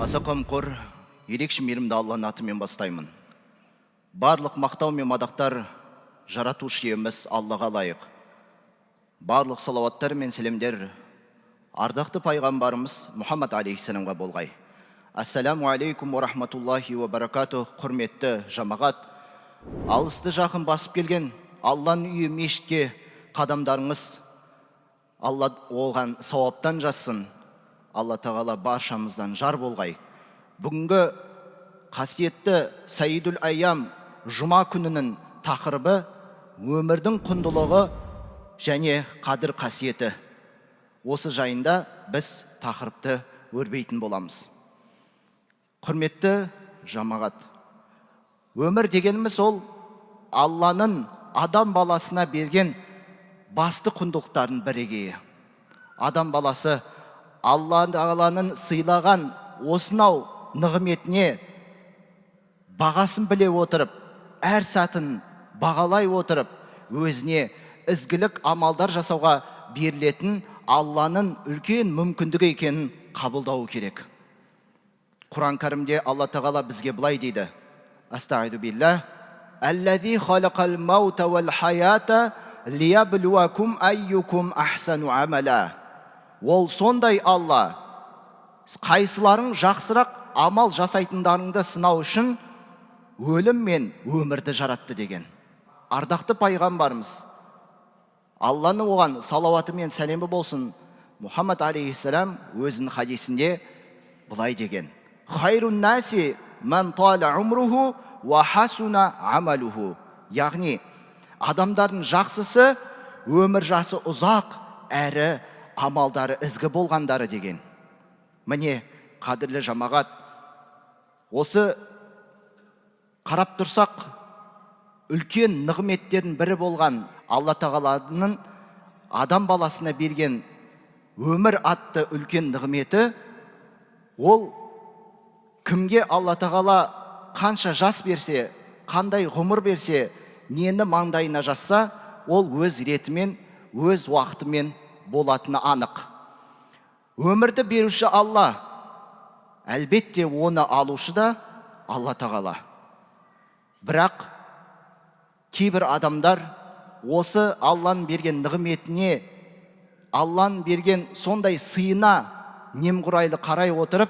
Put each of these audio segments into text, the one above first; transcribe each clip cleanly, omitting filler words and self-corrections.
Аса қамқор, ерекше мейірімді Алланың атымен бастаймын. Барлық мақтау мен мадақтар жаратушы иеміз Аллаға лайық. Барлық салауаттар мен сәлемдер ардақты пайғамбарымыз Мұхаммад алейхиссаламға болғай. Ассаламу алейкум уа рахматуллахи уа баракатух, құрметті жамағат. Алысты жақын басып келген Алланың үйі мешітке қадамдарыңыз Алла оған сауаптан жазсын. Алла тағала баршамыздан жар болғай. Бүгінгі қасиетті Саидул Айям жұма күнінің тақырыбы өмірдің құндылығы және қадір қасиеті. Осы жайында біз тақырыпты өрбейтін боламыз. Құрметті жамағат, өмір дегеніміз ол Алланың адам баласына берген басты құндылықтардың бірегейі. Адам баласы Алла тағаланың сыйлаған осынау нығметіне бағасын біле отырып, әр сәтін бағалай отырып, өзіне ізгілік амалдар жасауға берілетін Алланың үлкен мүмкіндігі екенін қабылдауы керек. Құран кәрімде Алла тағала бізге былай дейді: Астағиду биллах, «Аллази халақал маута уал хаята лияблуакум айюкум ахсану амала». Ол сондай Алла, қайсыларың жақсырақ амал жасайтындарыңды сынау үшін өлім мен өмірді жаратты деген. Ардақты пайғамбарымыз, Алланың оған салауаты мен сәлемі болсын, Мұхаммад алейхиссалам өзінің хадисінде былай деген: «Хайрун наси ман тала умруху уа хасуна амалуху». Яғни адамдардың жақсысы өмір жасы ұзақ әрі амалдары ізгі болғандары деген. Міне, қадірлі жамағат, осы қарап тұрсақ, үлкен нығметтердің бірі болған Алла тағаланың адам баласына берген өмір атты үлкен нығметі, ол кімге Алла тағала қанша жас берсе, қандай ғұмыр берсе, нені маңдайына жазса, ол өз ретімен, өз уақытымен болатыны анық. Өмірді беруші Алла, әлбетте, оны алушы да Алла тағала. Бірақ кейбір адамдар осы Алланың берген нығметіне, Алланың берген сондай сыйына немқұрайлы қарай отырып,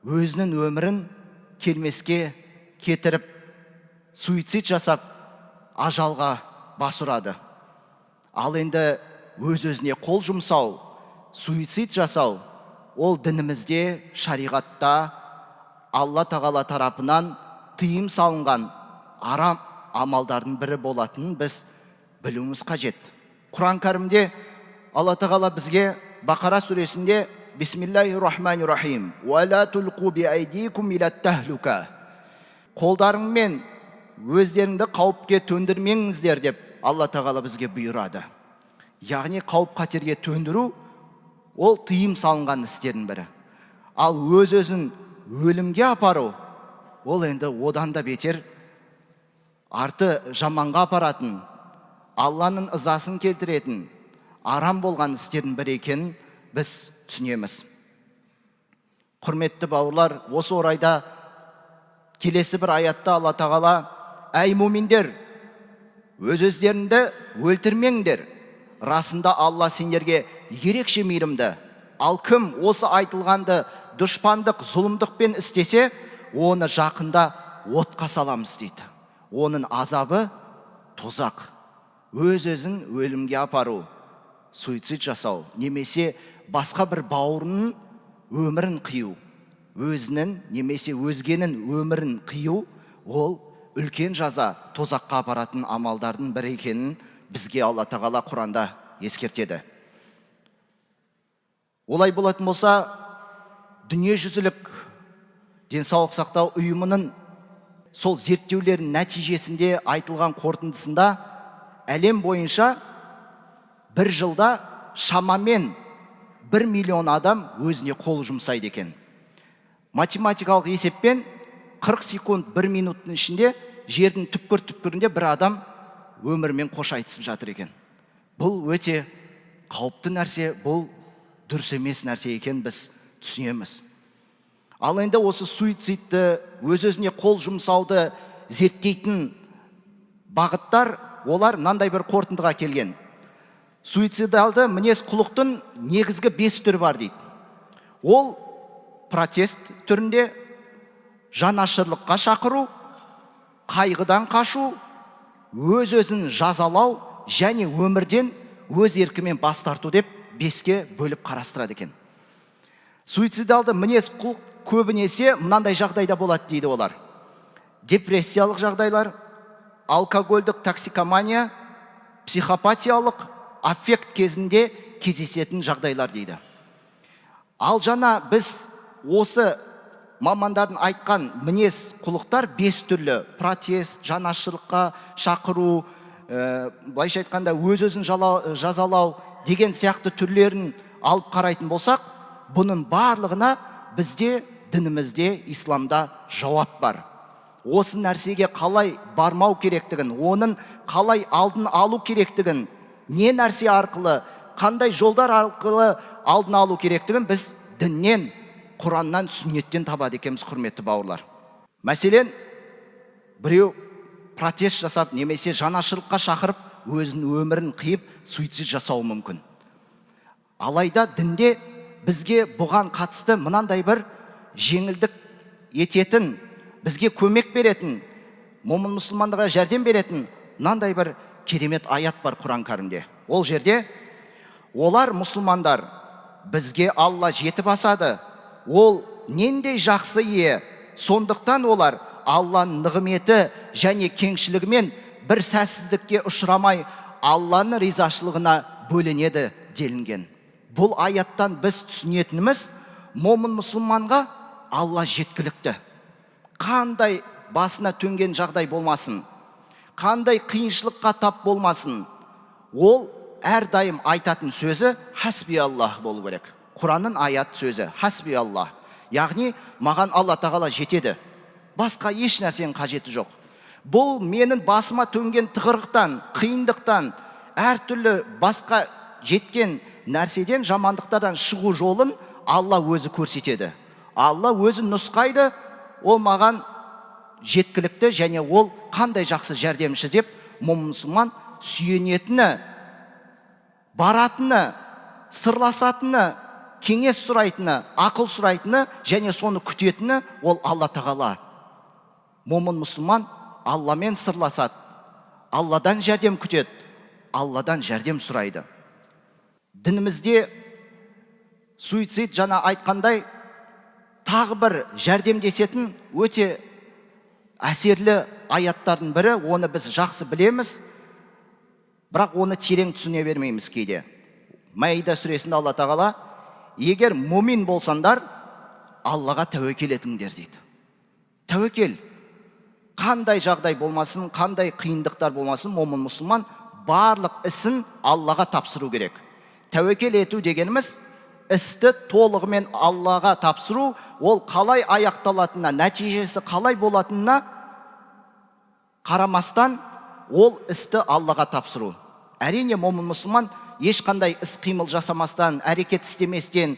өзінің өмірін келмеске кетіріп, суицид жасап, ажалға бас ұрады. Ал енді өз өзіне қол жұмсау, суицид жасау ол дінімізде, шариғатта Алла тағала тарапынан тыйым салынған арам амалдардың бірі болатынын біз білуіміз қажет. Құран кәрімде Алла тағала бізге Бақара сүресінде: «Бисмиллахи рахмани рахим, уа тулқу биайдикум иля тахлука», қолдарыңмен өздеріңді қауіпке төндірмеңіздер деп Алла тағала бізге бұйырады. Яғни қауіп қатерге төндіру ол тыйым салынған істердің бірі. Ал өз өзін өлімге апару ол енді одан да бетер, арты жаманға апаратын, Алланың ызасын келтіретін арам болған істердің бірі екенін біз түсінеміз. Құрметті бауырлар, осы орайда келесі бір аятта Алла тағала: «Әй муминдер, өз өздеріңді өлтірмеңдер, расында Алла сендерге ерекше мейірімді. Ал кім осы айтылғанды дұшпандық, зұлымдықпен істесе, оны жақында отқа саламыз», – дейді. Оның азабы тозақ. Өз өзін өлімге апару, суицид жасау немесе басқа бір бауырының өмірін қию, өзінің немесе өзгенің өмірін қию ол үлкен жаза, тозаққа апаратын амалдардың бірі екенін бізге Алла тағала Құранда ескертеді. Олай болатын болса, дүниежүзілік денсаулық сақтау ұйымының сол зерттеулердің нәтижесінде айтылған қорытындысында әлем бойынша бір жылда шамамен 1 миллион адам өзіне қол жұмсайды екен. Математикалық есеппен 40 секунд, 1 минуттың ішінде жердің түпкір түпкірінде бір адам өмірмен қош айтысып жатыр екен. Бұл өте қауіпті нәрсе, бұл дұрыс емес нәрсе екен біз түсінеміз. Ал енді осы суицидті, өз-өзіне қол жұмсауды зерттейтін бағыттар, олар мынандай бір қорытындыға келген. Суицидалды мінез құлықтың негізгі 5 түрі бар дейді. Ол протест түрінде, жанашырлыққа шақыру, қайғыдан қашу, өз-өзін жазалау және өмірден өз еркімен бас тарту деп 5-ке бөліп қарастырады екен. Суицидалды мінез құлық көбінесе мынандай жағдайда болады дейді олар. Депрессиялық жағдайлар, алкогольдік токсикомания, психопатиялық аффект кезінде кездесетін жағдайлар дейді. Ал жаңа біз осы мамандардың айтқан мінез құлықтар 5 түрлі: протест, жанашырлыққа шақыру, былайша айтқанда өз-өзін жазалау деген сияқты түрлерін алып қарайтын болсақ, бұның барлығына бізде дінімізде, исламда жауап бар. Осы нәрсеге қалай бармау керектігін, оның қалай алдын алу керектігін, не нәрсе арқылы, қандай жолдар арқылы алдын алу керектігін біз діннен, Құраннан, сүннеттен табады екенбіз, құрметті бауырлар. Мәселен, біреу протест жасап немесе жанашырлыққа шақырып, өзінің өмірін қиып, суицид жасауы мүмкін. Алайда дінде бізге бұған қатысты мынандай бір жеңілдік ететін, бізге көмек беретін, момын мұсылмандарға жәрдем беретін мынандай бір керемет аят бар Құран кәрімде. Ол жерде олар, мұсылмандар, бізге Алла жетіп асады, ол нендей жақсы ие, сондықтан олар Алланың нығметі және кеңшілігімен бір сәтсіздікке ұшырамай, Алланың ризашылығына бөленеді делінген. Бұл аяттан біз түсінетініміз, момын мұсылманға Алла жеткілікті. Қандай басына төнген жағдай болмасын, қандай қиыншылыққа тап болмасын, ол әрдайым айтатын сөзі хасби Аллах болу керек. Құранның аят сөзі хасби Аллах, яғни маған Алла тағала жетеді, басқа еш нәрсенің қажеті жоқ. Бұл менің басыма төнген тығырықтан, қиындықтан, әртүрлі басқа жеткен нәрседен, жамандықтардан шығу жолын Алла өзі көрсетеді, Алла өзі нұсқайды. Ол маған жеткілікті және ол қандай жақсы жәрдемші деп момын мұсылман сүйенетіні, баратыны, сырласатыны, кеңес сұрайтыны, ақыл сұрайтыны және соны күтетіні ол Алла тағала. Момын мұсылман Алламен сырласады, Алладан жәрдем күтеді, Алладан жәрдем сұрайды. Дінімізде суицид, жаңа айтқандай, тағы бір жәрдемдесетін өте әсерлі аяттардың бірі. Оны біз жақсы білеміз, бірақ оны терең түсіне бермейміз кейде. Маида сүресінде Алла тағала: егер мумин болсаңдар, Аллаға тәуекел етіңдер дейді. Тәуекел, қандай жағдай болмасын, қандай қиындықтар болмасын, момын мұсылман барлық ісін Аллаға тапсыру керек. Тәуекел ету дегеніміз істі толығымен Аллаға тапсыру, ол қалай аяқталатынына, нәтижесі қалай болатынына қарамастан, ол істі Аллаға тапсыру. Әрине, момын мұсылман ешқандай іс қимыл жасамастан, әрекет істеместен,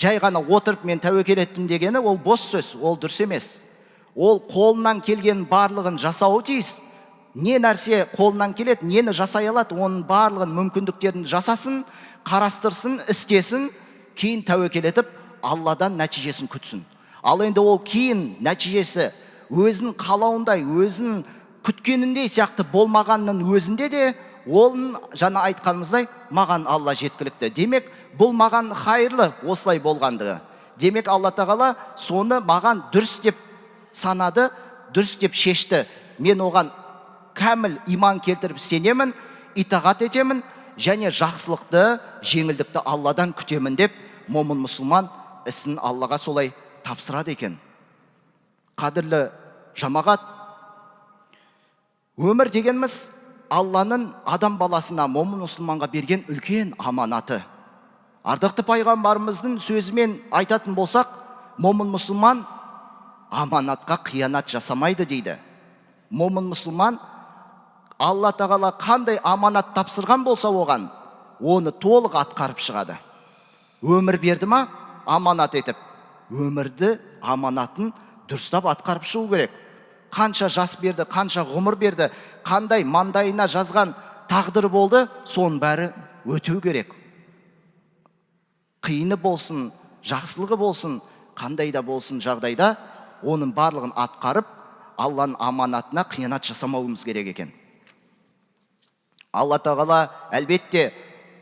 жай ғана отырып мен тәуекел еттім дегені ол бос сөз, ол дұрыс емес. Ол қолынан келген барлығын жасауы тиіс. Не нәрсе қолынан келеді, нені жасай алады, оның барлығын, мүмкіндіктерін жасасын, қарастырсын, істесін, кейін тәуекел етіп, Алладан нәтижесін күтсін. Ал енді ол кейін нәтижесі өзінің қалауындай, өзінің күткеніндей сияқты болмағанның өзінде де, оның жаңа айтқанымыздай, маған Алла жеткілікті, демек, бұл маған хайырлы осылай болғандығы, демек, Алла тағала соны маған дұрыс деп санады, дұрыс деп шешті, мен оған кәміл иман келтіріп сенемін, итағат етемін және жақсылықты, жеңілдікті Алладан күтемін деп момын мұсылман ісін Аллаға солай тапсырады екен. Қадірлі жамағат, өмір дегеніміз Алланың адам баласына, момын мұсылманға берген үлкен аманаты. Ардақты пайғамбарымыздың сөзімен айтатын болсақ, момын мұсылман аманатқа қиянат жасамайды дейді. Момын мұсылман Алла тағала қандай аманат тапсырған болса оған, оны толық атқарып шығады. Өмір берді ма аманат етіп, Өмірді, аманатын дұрыстап атқарып шығу керек. Қанша жас берді, қанша ғұмыр берді, қандай маңдайына жазған тағдыр болды, соның бәрі өту керек. Қиыны болсын, жақсылығы болсын, қандай да болсын жағдайда оның барлығын атқарып, Алланың аманатына қиянат жасамауымыз керек екен. Алла Тағала әлбетте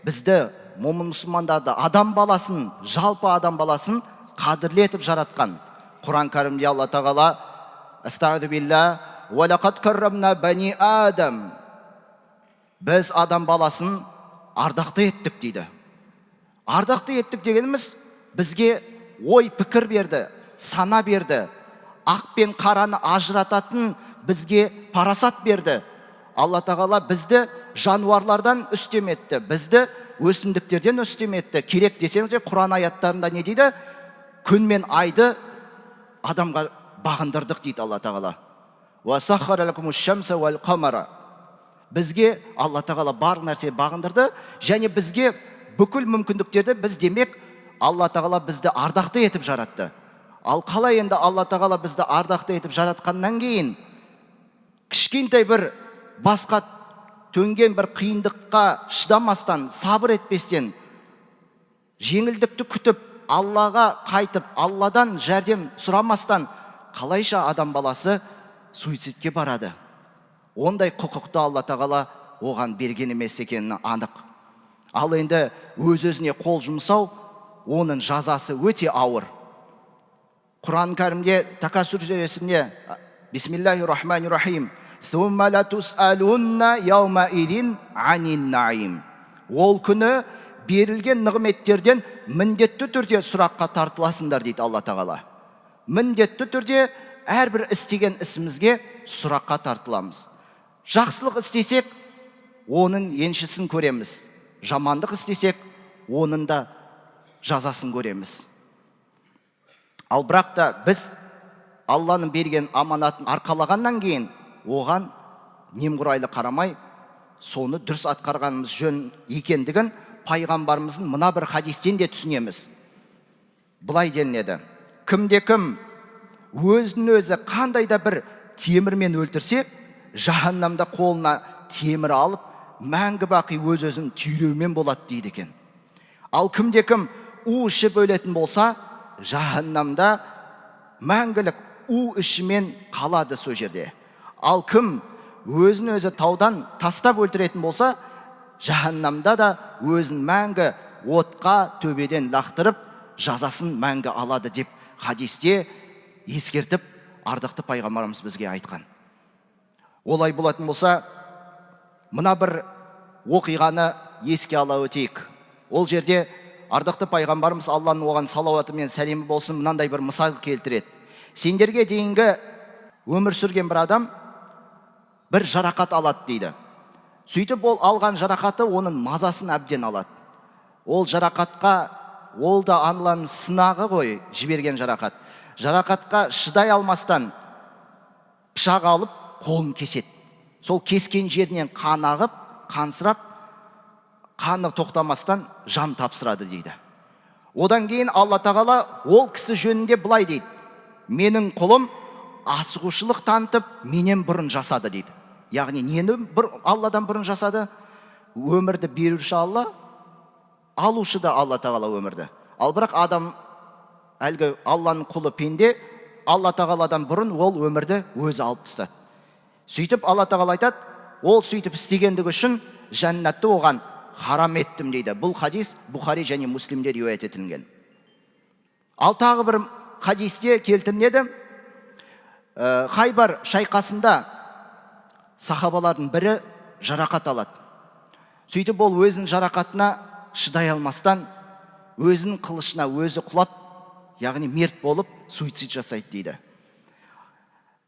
бізді, момын мұсылмандарды, адам баласын, жалпы адам баласын қадірлі етіп жаратқан. Құран Кәрімде Алла Тағала: «Астағфиру билля, уа лақад каррамна бани Адам», біз адам баласын ардақты еттік дейді. Ардақты еттік дегеніміз, бізге ой пікір берді, сана берді, ақ пен қараны ажырататын бізге парасат берді. Алла Тағала бізді жануарлардан үстем етті, бізді өсімдіктерден үстем етті. Керек десеңіз де, Құран аяттарында не дейді? Күн мен айды адамға бағындырдық дейді Алла Тағала. «Уа саххара лакумуш шамса уал қамара». Бізге Алла Тағала барлық нәрсе бағындырды және бізге бүкіл мүмкіндіктерді біз, демек, Алла Тағала бізді ардақты етіп жаратты. Ал қалай енді Алла Тағала бізді ардақты етіп жаратқаннан кейін кішкентай бір басқа төнген бір қиындыққа шыдамастан, сабыр етпестен, жеңілдікті күтіп, Аллаға қайтып, Алладан жәрдем сұрамастан қалайша адам баласы суицидке барады? Ондай құқықты Алла Тағала оған берген емес екені анық. Ал енді өз өзіне қол жұмсау, оның жазасы өте ауыр. Құран Кәрімде, Такасур сүресінде: «Бисмиллахи рахмани рахим, thumma латусалунна яума идин анин наим». Ол күні берілген нығметтерден міндетті түрде сұраққа тартыласыңдар дейді Алла Тағала. Міндетті түрде әрбір істеген ісімізге сұраққа тартыламыз. Жақсылық істесек, оның еншісін көреміз, жамандық істесек, оның да жазасын көреміз. Ал бірақ та біз Алланың берген аманатын арқалағаннан кейін оған немқұрайлы қарамай, соны дұрыс атқарғанымыз жөн екендігін пайғамбарымыздың мына бір хадистен де түсінеміз. Былай делінеді: кімде кім өзін өзі қандай да бір темірмен өлтірсе, жаһаннамда қолына темір алып, мәңгі бақи өз өзін түйреумен болады дейді екен. Ал кімде кім у ішіп өлетін болса, жаһаннамда мәңгілік у ішімен қалады сол жерде. Ал кім өзін өзі таудан тастап өлтіретін болса, жаһаннамда да өзін мәңгі отқа төбеден лақтырып, жазасын мәңгі алады деп хадисте ескертіп, ардақты пайғамбарымыз бізге айтқан. Олай болатын болса, мына бір оқиғаны еске ала өтейік. Ол жерде ардақты пайғамбарымыз, Алланың оған салауаты мен сәлемі болсын, мынандай бір мысал келтіреді: сендерге дейінгі өмір сүрген бір адам бір жарақат алады дейді. Сөйтіп, ол алған жарақаты оның мазасын әбден алады. Ол жарақатқа, ол да Алланың сынағы ғой, жіберген жарақат, жарақатқа шыдай алмастан пышақ алып, қолын кеседі. Сол кескен жерінен қан ағып, қансырап, қаны тоқтамастан жан тапсырады дейді. Одан кейін Алла Тағала ол кісі жөнінде былай дейді: «Менің құлым асығушылық танытып, менен бұрын жасады», – дейді. Яғни нені бір, Алладан бұрын жасады? Өмірді беруші Алла, алушы да Алла Тағала өмірді. Ал бірақ адам, әлгі Алланың құлы пенде, Алла Тағаладан бұрын ол өмірді өзі алып тастады. Сөйтіп, Алла Тағала айтады: «Ол сөйтіп істегендігі үшін жәннатты оған харам еттім», – дейді. Бұл хадис Бұхари және Муслимде риуаят етілген. Ал тағы бір хадисте келтіріледі: Хайбар шайқасында сахабалардың бірі жарақат алады. Сөйтіп, ол өзінің жарақатына шыдай алмастан, өзінің қылышына өзі құлап, яғни мерт болып, суицид жасайды дейді.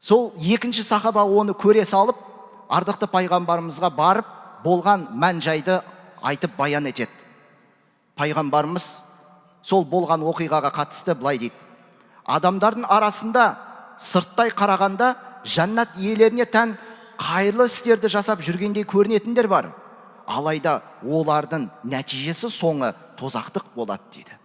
Сол екінші сахаба оны көре салып, ардақты пайғамбарымызға барып, болған мән жайды айтып, баян етеді. Пайғамбарымыз сол болған оқиғаға қатысты былай дейді: «Адамдардың арасында сырттай қарағанда жәннат иелеріне тән қайырлы істерді жасап жүргендей көрінетіндер бар, алайда олардың нәтижесі, соңы тозақтық болады», – дейді.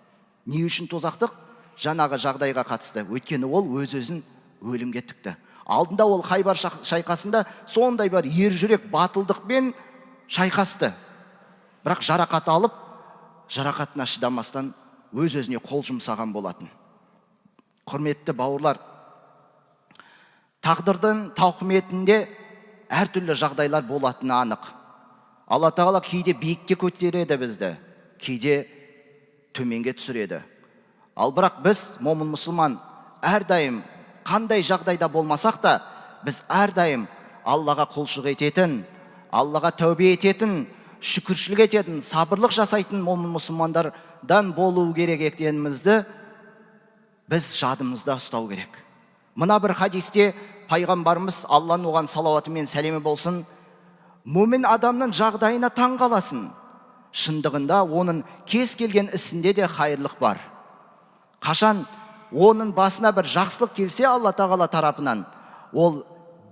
Не үшін тозақтық? Жаңағы жағдайға қатысты. Өйткені ол өз өзін өлімге тікті. Алдында ол Хайбар шайқасында сондай бір ержүрек батылдықпен шайқасты. Бірақ жарақат алып, жарақатына шыдамастан өз өзіне қол жұмсаған болатын. Құрметті бауырлар, тағдырдың тауқыметінде әртүрлі жағдайлар болатыны анық. Алла Тағала кейде биікке көтереді бізді, кейде төменге түсіреді. Ал бірақ біз, момын мұсылман, әрдайым қандай жағдайда болмасақ та, біз әрдайым Аллаға құлшылық ететін, Аллаға тәубе ететін, шүкіршілік ететін, сабырлық жасайтын момын мұсылмандардан болу керек екенімізді біз жадымызда ұстау керек. Мына бір хадисте пайғамбарымыз, Алланың оған салауаты мен сәлемі болсын, «Мүмін адамның жағдайына таң қаласың. Шындығында оның кез келген ісінде де хайырлық бар. Қашан оның басына бір жақсылық келсе Алла Тағала тарапынан, ол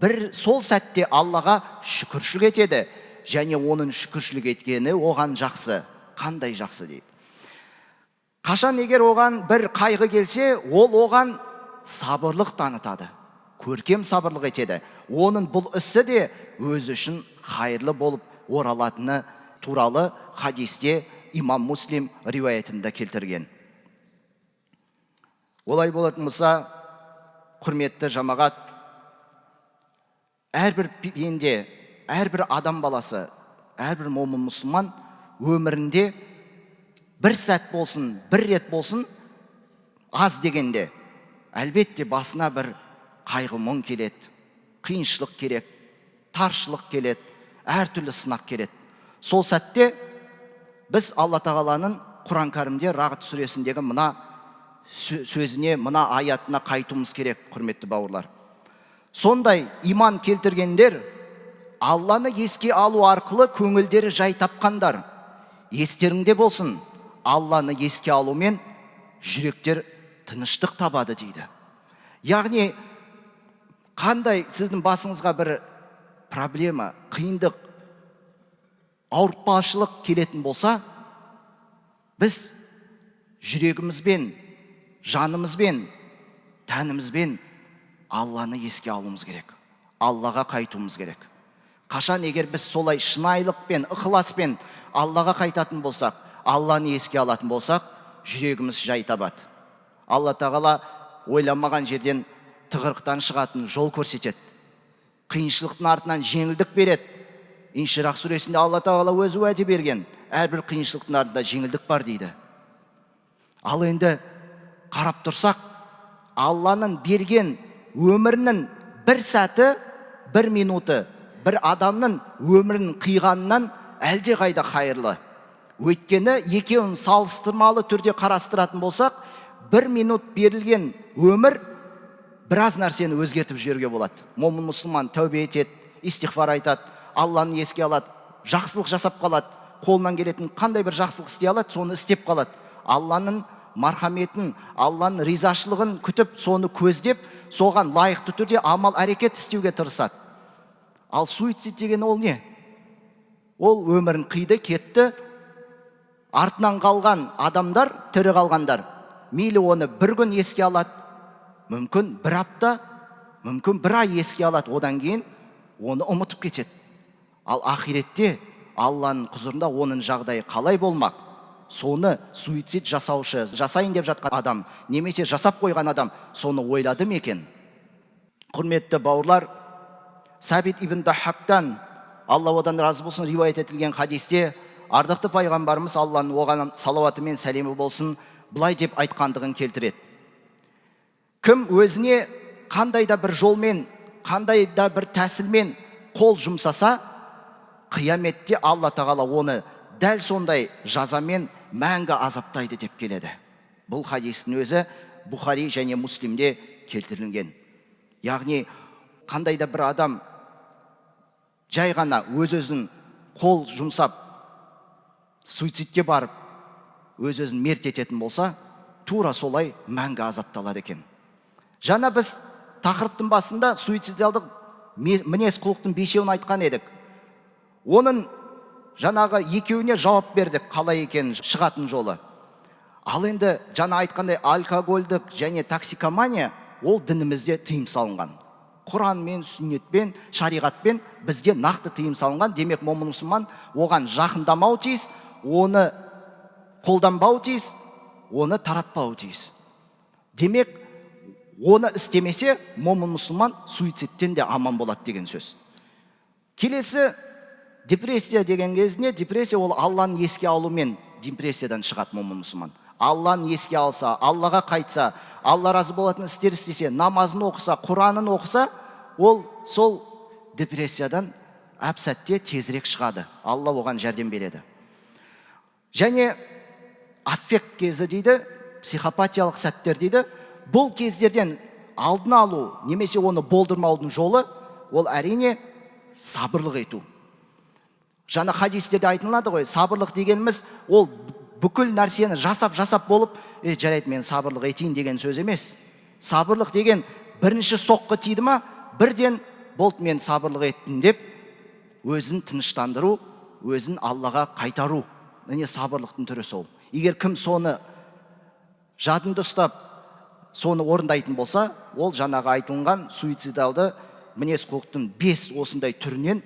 бір сол сәтте Аллаға шүкіршілік етеді және оның шүкіршілік еткені оған жақсы, қандай жақсы», – дейді. «Қашан егер оған бір қайғы келсе, ол оған сабырлық танытады, көркем сабырлық етеді. Оның бұл ісі де өзі үшін хайырлы болып оралатыны» туралы хадисте имам Муслим риуаятында келтірген. Олай болатын болса, құрметті жамағат, әрбір пенде, әрбір адам баласы, әрбір момын мұсылман өмірінде бір сәт болсын, бір рет болсын, аз дегенде, әлбетте, басына бір қайғы мұң келеді, қиыншылық келеді, таршылық келеді, әртүрлі сынақ келеді. Сол сәтте біз Алла Тағаланың Құран Кәрімде Рағд сүресіндегі мына сөзіне, мына аятына қайтуымыз керек, құрметті бауырлар. «Сондай иман келтіргендер, Алланы еске алу арқылы көңілдері жай тапқандар, естеріңде болсын, Алланы еске алумен жүректер тыныштық табады», – дейді. Яғни қандай сіздің басыңызға бір проблема, қиындық, ауыртпашылық келетін болса, біз жүрегімізбен, жанымызбен, тәнімізбен Алланы еске алуымыз керек, Аллаға қайтуымыз керек. Қашан егер біз солай шынайылықпен, ықыласпен Аллаға қайтатын болсақ, Алланы еске алатын болсақ, жүрегіміз жай табады. Алла Тағала ойламаған жерден тығырықтан шығатын жол көрсетеді, қиыншылықтың артынан жеңілдік береді. Инширақ сүресінде Алла Тағала өзі уәде берген: әрбір қиыншылықтың артында жеңілдік бар дейді. Ал енді қарап тұрсақ, Алланың берген өмірінің бір сәті, бір минуты бір адамның өмірін қиғаннан әлде қайда қайырлы. Өйткені екеуін салыстырмалы түрде қарастыратын болсақ, бір минут берілген өмір біраз нәрсені өзгертіп жіберуге болады. Момын мұсылман тәубе етеді, истиғфар айтады, Алланы еске алады, жақсылық жасап қалады, қолынан келетін қандай бір жақсылық істей алады, соны істеп қалады. Алланың мархаметін, Алланың ризашылығын күтіп, соны көздеп, соған лайықты түрде амал әрекет істеуге тырысады. Ал суицид деген ол не? Ол өмірін қиды, кетті. Артынан қалған адамдар, тірі қалғандар мейлі оны бір күн еске алады, мүмкін бір апта, мүмкін бір ай еске алады, одан кейін оны ұмытып кетеді. Ал ақиретте Алланың құзырында оның жағдайы қалай болмақ? Соны суицид жасаушы, жасайын деп жатқан адам немесе жасап қойған адам соны ойлады ма екен? Құрметті бауырлар, Сәбит ибн Дахактан, Алла одан разы болсын, риуаят етілген хадисте ардақты пайғамбарымыз, Алланың оған салауаты мен сәлемі болсын, былай деп айтқандығын келтіреді: «Кім өзіне қандай да бір жолмен, қандай да бір тәсілмен қол жұмсаса, қияметте Алла Тағала оны дәл сондай жазамен мәңгі азаптайды», – деп келеді. Бұл хадистің өзі Бұхари және Муслимде келтірілген. Яғни қандай да бір адам жай ғана өз өзін қол жұмсап, суицидке барып, өз өзін мерт ететін болса, тура солай мәңгі азапталады екен. Жаңа біз тақырыптың басында суицидалдық мінез құлықтың бесеуін айтқан едік. Оның жаңағы екеуіне жауап бердік, қалай екенін, шығатын жолы. Ал енді жаңа айтқандай, алкогольдік және токсикомания, ол дінімізде тыйым салынған. Құранмен, сүннетпен, шариғатпен бізде нақты тыйым салынған. Демек, момын мұсылман оған жақындамау тиіс, оны қолданбау тиіс, оны таратпау тиіс. Демек, оны істемесе, момын мұсылман суицидтен де аман болады деген сөз. Келесі депрессия деген кезінде, депрессия ол Алланы еске алумен депрессиядан шығады. Момын мұсылман Алланы еске алса, Аллаға қайтса, Алла разы болатын істер істесе, намазын оқыса, Құранын оқыса, ол сол депрессиядан әп сәтте тезірек шығады, Алла оған жәрдем береді. Және аффект кезі дейді, психопатиялық сәттер дейді. Бұл кездерден алдын алу немесе оны болдырмаудың жолы ол, әрине, сабырлық ету. Жаңа хадистерде айтылады ғой, сабырлық дегеніміз ол бүкіл нәрсені жасап жасап болып, е, жарайды, мен сабырлық етейін деген сөз емес. Сабырлық деген бірінші соққы тиді ма, бірден болды, мен сабырлық еттім деп өзін тыныштандыру, өзін Аллаға қайтару. Міне, сабырлықтың түрі сол. Егер кім соны жадында ұстап, соны орындайтын болса, ол жаңағы айтылған суицидалды мінез құлықтың бес осындай түрінен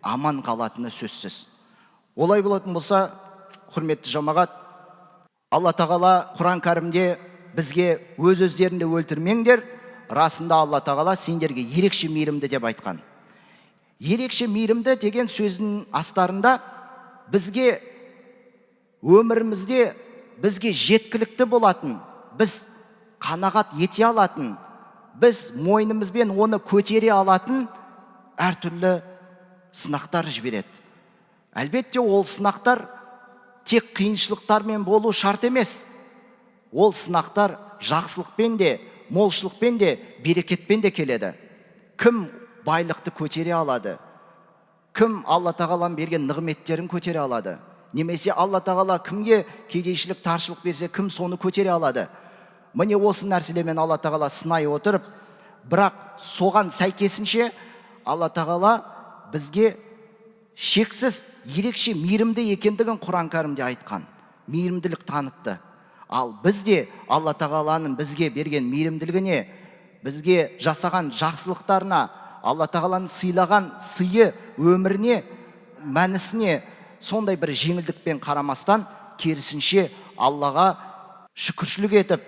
аман қалатыны сөзсіз. Олай болатын болса, құрметті жамағат, Алла Тағала Құран Кәрімде бізге: «Өз өздеріңді өлтірмеңдер, расында Алла Тағала сендерге ерекше мейірімді», – деп айтқан. Ерекше мейірімді деген сөздің астарында бізге өмірімізде бізге жеткілікті болатын, біз қанағат ете алатын, біз мойнымызбен оны көтере алатын әртүрлі сынақтар жібереді. Әлбетте, ол сынақтар тек қиыншылықтармен болу шарт емес. Ол сынақтар жақсылықпен де, молшылықпен де, берекетпен де келеді. Кім байлықты көтере алады, кім Алла Тағаланың берген нығметтерін көтере алады, немесе Алла Тағала кімге кедейшілік, таршылық берсе, кім соны көтере алады? Міне, осы нәрселермен Алла Тағала сынай отырып, бірақ соған сәйкесінше Алла Тағала бізге шексіз ерекше мейірімді екендігін Құран Кәрімде айтқан, мейірімділік танытты. Ал біз де Алла Тағаланың бізге берген мейірімділігіне, бізге жасаған жақсылықтарына, Алла Тағаланың сыйлаған сыйы өміріне, мәнісіне сондай бір жеңілдікпен қарамастан, керісінше, Аллаға шүкіршілік етіп,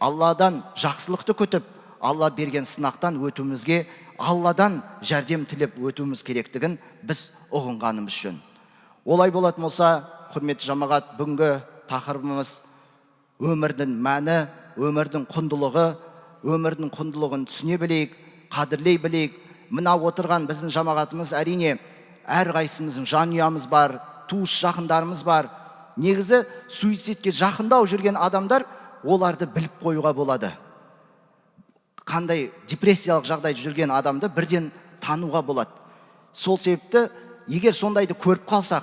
Алладан жақсылықты күтіп, Алла берген сынақтан өтуімізге Алладан жәрдем тілеп өтуіміз керектігін біз ұғынғанымыз жөн. Олай болатын болса, құрметті жамағат, бүгінгі тақырыбымыз өмірдің мәні, өмірдің құндылығы. Өмірдің құндылығын түсіне білейік, қадірлей білейік. Мына отырған біздің жамағатымыз, әрине, әрқайсымыздың жанұямыз бар, туыс жақындарымыз бар. Негізі суицидке жақындау жүрген адамдар, оларды біліп қоюға болады. Қандай депрессиялық жағдайда жүрген адамды бірден тануға болады. Сол себепті егер сондайды көріп қалсақ,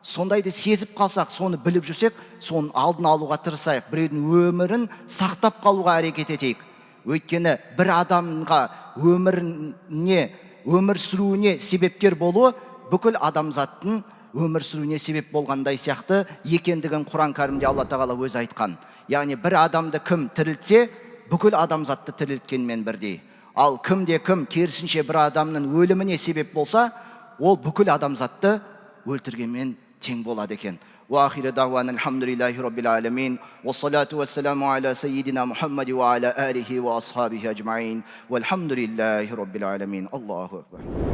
сондайды сезіп қалсақ, соны біліп жүрсек, соның алдын алуға тырысайық, біреудің өмірін сақтап қалуға әрекет етейік. Өйткені бір адамға өміріне, өмір сүруіне себепкер болуы бүкіл адамзаттың өмір сүруіне себеп болғандай сияқты екендігін Құран Кәрімде Алла Тағала өзі айтқан. Яғни бір адамды кім тірілтсе, бүкіл адамзатты тірілткенмен бірдей. Ал кімде кім керісінше бір адамның өліміне себеп болса, ол бүкіл адамзатты өлтіргенмен тең болады екен. وآخر دعوانا الحمد لله رب العالمين، والصلاة والسلام على سيدنا محمد وعلى آله وأصحابه أجمعين، والحمد لله رب العالمين. الله أكبر.